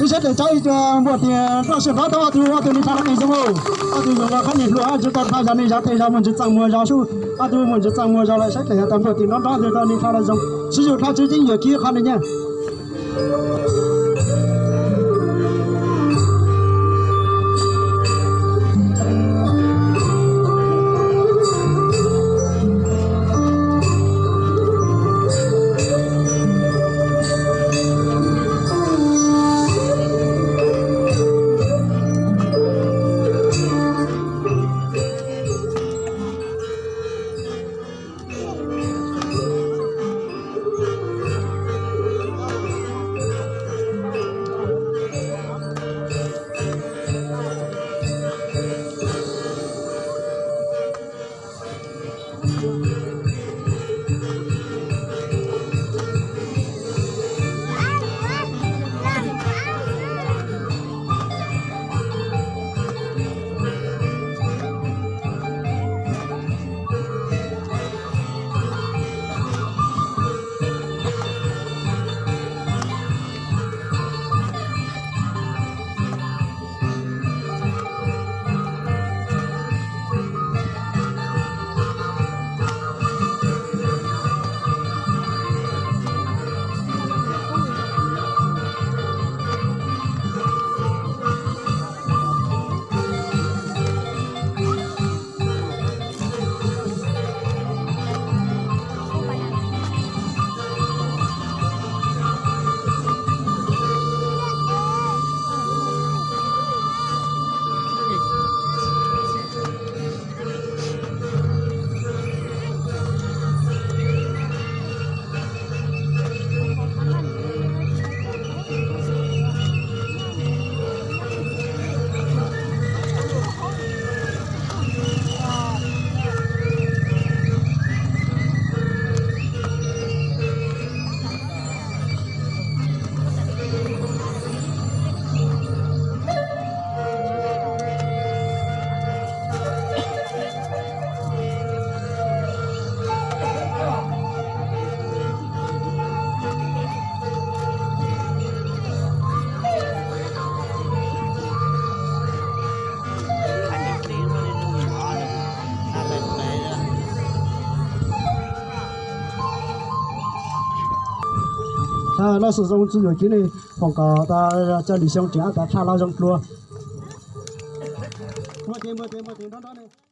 Saib daim tsawb ib npuaj tias nroj sib nrov tau ob tug, ob tug ni tshaj los ne zoo, ob tug zoo los khab nis hluas, tsis tau tshaj zog ni zog tej zog mus ntsis txeej muag zog sub, ob tug mus ntsis txeej muag zog lawm saib daim tsawb npuaj tias nrov nrov tej zog ni tshaj los zoo, sib zug tshaj tsis yeej yuam kiv qhov ni nyaj. Noj xum zoo tsis yuam kev ne, foom kom tas cov lwm xyoo tseem ab tas tshaj los zoo dua. Muaj tes muaj tes muaj tes nrov nrov ne.